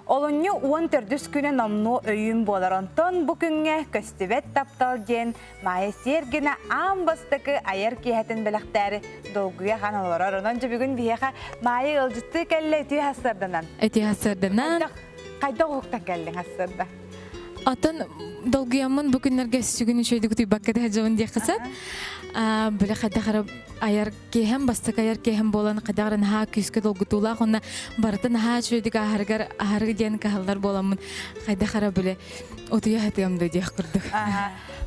Олунньу 14 күнэ номнуо өйүүн буолар. Онтон бу күҥҥэ көстүбэт таптал диэн Маайа Сергина аан бастакы айар киэһэтин бэлэхтээри долгуйа хан олорор. Онон дьэ бүгүн биһиэхэ Маайа ыалдьыттыы кэллэ үтүө хассарданан. Үтүө хассарданан. Хайдах уһуктан кэллиҥ хассарда? Атын долгуйаммын бу күннэргэ сүгүн үчүгэйдик утуйбакка да сылдьабын диэххэ сөп. Били хайдах эрэ айар киэһэм бастакы айар киэһэм буолан хайдах эрэ наһаа күүскэ долгутуулаах уонна барыта наһаа үчүгэйдик ааһарыгар аһарыы диэн кыһаллар буоламмын хайдах эрэ били утуйа сатыам да диэх курдук.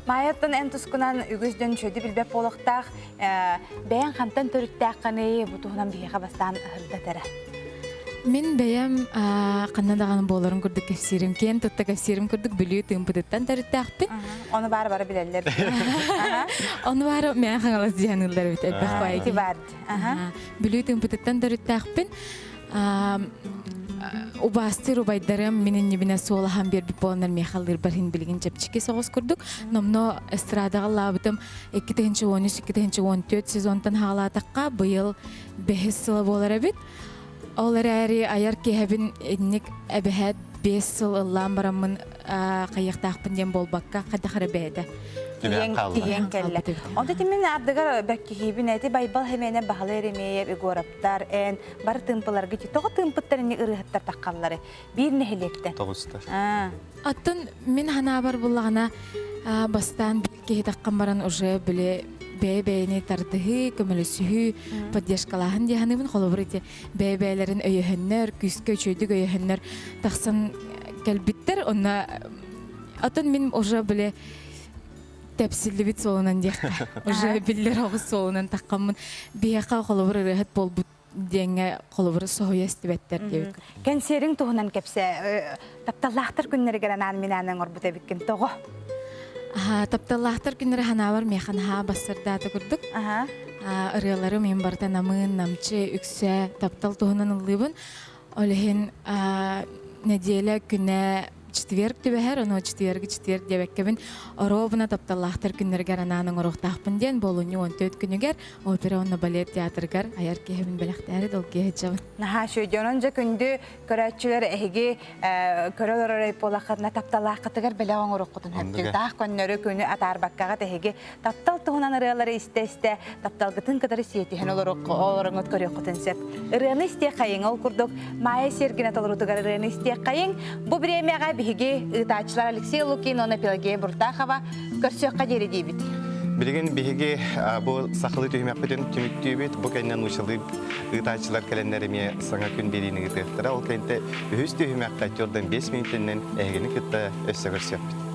Маайаттан эн тускунан үгүс дьон үчүгэйди билбэт буолуохтаах. Бэйэҥ хантан төрүттээххиний бу туһунан биһиэхэ бастаан ыһырдат эрэ. Мин бэйэм ханна даҕаны буоларын курдук кэпсиирим, киэн тутта кэпсиирим курдук Бүлүү Тыымпытыттан төрүттээхпин. Ону баары бары билэллэр. Ону баары Мэҥэ Хаҥалас диэн ыллар эбит элбэх баайы. Бар. Бүлүү Тыымпытыттан төрүттээхпин. Убаастыыр убайдарым мин иннибинэ суолаһан биэрбит буоланнар миэхэ ыллыырбар иһин билигин чэпчэки соҕус курдук. Номно эстрадаҕа ыллаабытым 2013-2014 сезонтан хаалаатахха быйыл бэһис сыла буолар эбит. Ол эрээри айар киэһэбин инник эбэһээт 5 сыл ыллаан бараммын хайыахтаахпын диэн буолбакка хайдах эрэ бэйэтэ тиийэн кэллэ. Онто тимин ардыгар бэркиһиибин эти Байбал Хэмиэнэ Баһылай Еремеев Егоровтар эн бары тыымпыларга тоҕо тыымпыттар инник ырыаһыттар таххаллары биир нэһилиэктэн. Тоҕустар. Оттон мин ханаабар буллаҕына бастаан киһи таххан баран уже били бэйэ-бэйэни тардыһыы, көмөлөсүһүү, поддержкалааһын дии саныыбын. Холобур ити бэйэ-бэйэлэрин өйөһөннөр, күүскэ үчүгэйдик өйөһөннөр тахсан кэлбиттэр. Онно оттон мин уже били тэпсиллибит суолунан диэххэ уже биллэр оҕус суолунан таххаммын биһиэхэ холобур ырыаһыт буолбут диэҥҥэ холобур соһуйа истибэттэр диэбит. Кэнсиэриҥ туһунан кэпсээ. Тапталлаахтар күннэригэр анаан минаан оҥорбут эбиккин тоҕо? Тапталлаахтар күннэрэ ханаабар миэхэ наһаа бассардаата курдук. Ырыаларым иһин барыта намыын, намчы, үксэ таптал туһунан ыллыыбын. Ол иһин нэдиэлэ күнэ четверг түбэһэр, ону четверг четверг диэбэккэбин оруобуна тапталлаахтар күннэригэр анаан оҥоруохтаахпын диэн болунньу 14 күнүгэр опера уонна балет театрыгар айар киһибин бэлэхтээри долгуйа сылдьабын. Наһаа үчүгэй. Онон дьэ күндү көрөөччүлэр эһиги көрө олорор буоллаххытына тапталлааххытыгар бэлэх оҥоруоххутун сөп. Таах көннөрү күнү атаарбаккаҕыт эһиги таптал туһунан ырыалары истэ-истэ тапталгытын кытары сиэтиһэн олороҥҥут көрүөххүтүн сөп. Ырыаны истиэххэйиҥ ол курдук Майя Сергина толоруутугар ырыаны истиэххэйиҥ. Бу бириэмэҕэ биһиги ыытааччылар Алексей Лукин уонна Пелагея Буртахова көрсүөххэ диэри диибит. Билигин биһиги бу сахалыы түһүмэхпитин түмүктүүбүт. Бу кэннэ нуучалыы ыытааччылар кэлэннэр эмиэ саҥа күн биэриини ыытыахтара. Ол кэннэ үһүс түһүмэххэ төрдөн 5 мүнүүтэнэн эһигини кытта өссө көрсүөхпүт.